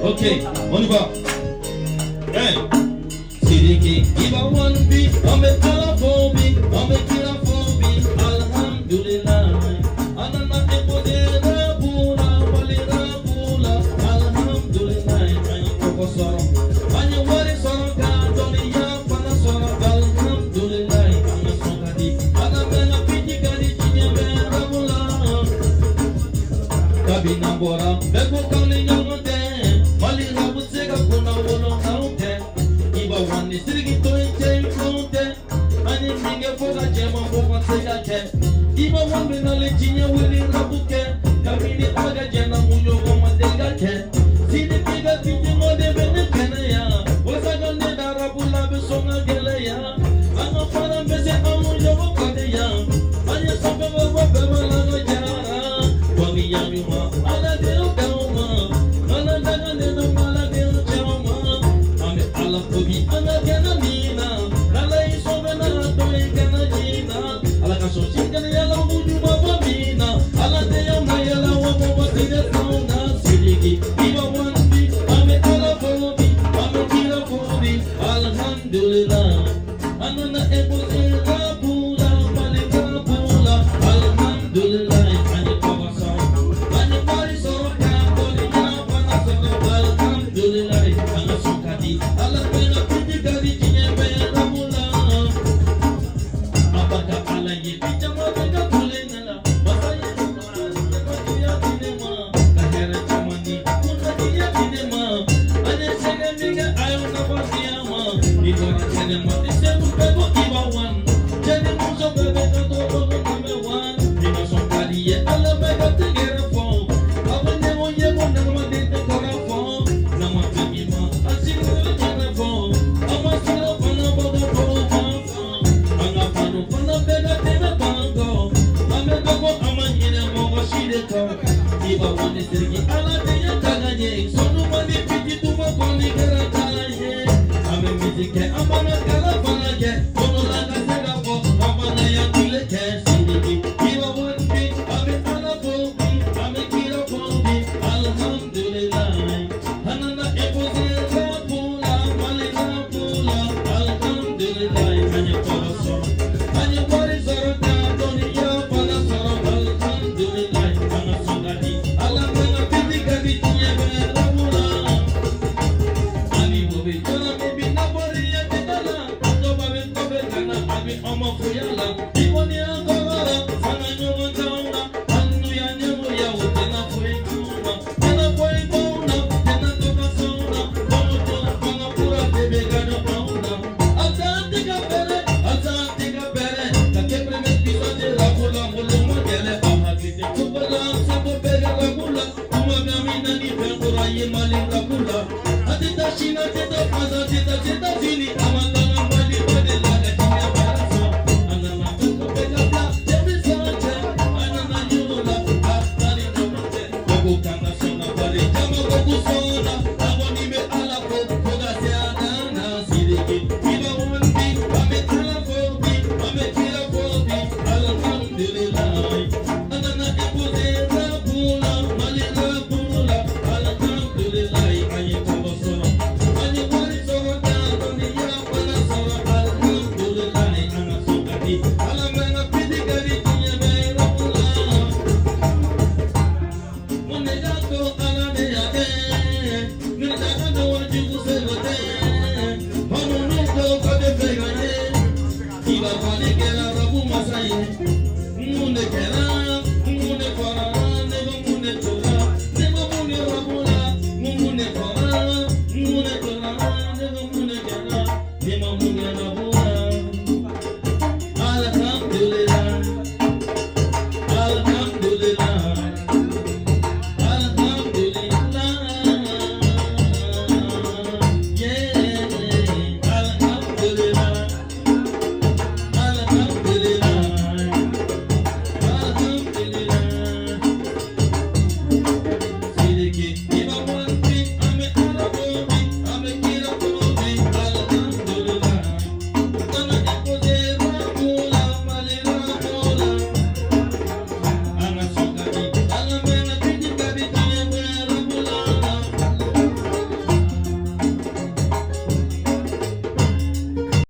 Ok, on y va. Hey. Sidiki, Iba One bi, an bɛ Ala fo bi, an bɛ kira fo bi, alhamdulillah. An nana imposer rap la, Mali rap la, alhamdulillah. An ye tɔgɔ sɔrɔ, an ye wari sɔrɔ ka dɔnniya fana sɔrɔ, alhamdulillah. An ka sɔn ka di, Ala bɛ ka piti ka di diɲɛ bɛɛ rap la. Kabini an bɔra, bɛɛ ko k'an ni ɲɔgɔn tɛ, Mali rap se ka kunna wolo anw tɛ. Iba One ni Sidiki to ye cɛ in filanw tɛ, an ye min kɛ fo ka jɛman bɔ ka se ka kɛ. Iba One bɛ nalen diɲɛ wuli rap kɛ, kabini Ala ka jɛn na mun ɲɔgɔn ma deli ka kɛ. Sidiki ka fitinin de bɛ ne kɛnɛya, walasa ka ne da rap la bɛ sɔn ka gɛlɛya. An ka fara bɛ se anw ɲɔgɔn kan de yan, an ye sanfɛ bɔ bɛɛ ma la ka jara. Dɔnniya ɲuman Ala de y'o d'anw ma, Ala dagalen don Ala de y'o c'anw ma. An bɛ Ala fo bi an ka kɛnɛ min na, n'Ala y'i sɔn fɛn na dɔ i kana ɲina. Ala ka sɔn si kɛnɛya la ko ɲuman bɔ min na, Ala de y'anw na yɛlɛ wa mɔgɔ tɛ ne t'anw na. Sidiki, Iba One bi, an bɛ Ala fo bi, an bɛ kira fo bi, alhamdulillah. An nana imposer rap la, Mali rap la, alhamdulillah. An ye tɔgɔ sɔrɔ, an ye wari sɔrɔ ka dɔnniya fana sɔrɔ, alhamdulillah. An ka sɔn ka di, Ala bɛ ka piti ka di diɲɛ bɛɛ rap la. A barika Ala ye bi jama bɛ ka kule ne la, masa ye kunnadiya di ne ma, ka hɛrɛ caman di kunnadiya di ne ma. An ye sɛgɛn min kɛ a y'o nafa di an ma, n'i bɔra kɛnɛma ni segu bɛɛ ko Iba One, cɛ ni muso bɛɛ bɛ ka to ko number one. Ni ka sɔn ka di ye Ala bɛ ka tɛgɛrɛ fɔ, aw bɛ ɲɔgɔn ye ko nɛgɛmaden tɛ kɔrɔ fɔ, n'a ma bɛn min ma an sigilen bɛ tiɲɛ fɔ, an ma siran fana bɔ ka tɔw fan fɔ. An ka fanu fana bɛɛ ka tɛmɛ ban kɔ, an bɛ dɔ bɔ an ma ɲinɛ mɔgɔ si de kɔ. Iba One ni Sidiki Ala de ye taga ɲɛ, sɔnni man di piti tuma kɔni kɛra kalan ye. An bɛ misi kɛ an b'an ka kalan fana kɛ, don dɔ la ka se ka fɔ an fana y'an tile kɛ. Sidiki, Iba One bi, an bɛ Ala fo bi, an bɛ kira fo bi, alhamdulillah. An nana imposer rap la, Mali rap la, alhamdulillah. An ye tɔgɔ sɔrɔ, an ye wari sɔrɔ ka dɔnniya fana sɔrɔ, alhamdulillah. An ka sɔn ka di, Ala bɛ ka piti ka di diɲɛ bɛɛ rap la. Ani o bɛ jɔrɔ min bi nabɔriya tɛ la, dɔba bɛ kɔfɛ ka na a bɛ an ma foya la. I kɔni an kɔrɔ sanga ɲɔgɔn t'anw na, an n'u y'an ɲɛmɔgɔya o tɛna foyi k'anw na, tɛna foyi b'anw na, tɛna dɔ ka s'anw na, kɔnɔtɔ fanga kura de bɛ ka don anw na. A t'an tɛ ka bɛrɛ, a t'an tɛ ka bɛrɛ, ka kɛ première puissance de rap la, bolo ma gɛlɛn, aw hakili tɛ ko la, sago bɛɛ ka rap la, kuma bɛ min na ni fɛn kura ye Mali rap la. A tɛ taa Chine, a tɛ taa France, a tɛ taa États-Unis, a ma taa ka Mali ba de la ka diɲɛ baara sɔrɔ. An nana ko bɛɛ ka bila denmisɛn cɛ, an nana yɔrɔ la a taa ni ɲɔgɔn cɛ. Ko ko k'an ka sɔn ka bali, jama ko k'u sɔnna, an kɔni bɛ Ala fo fo ka se a dan na. Sidiki, Iba One bi, an bɛ Ala fo bi, an bɛ kira fo bi, alhamdulillah. An nana imposer rap la, Mali rap la, alhamdulillah. An ye tɔgɔ sɔrɔ, an ye wari sɔrɔ ka dɔnniya fana sɔrɔ, alhamdulillah. An ka sɔn ka di, Ala bɛ ka piti ka di diɲɛ bɛɛ rap la. Mun de y'a to Ala de y'a kɛ, ne daga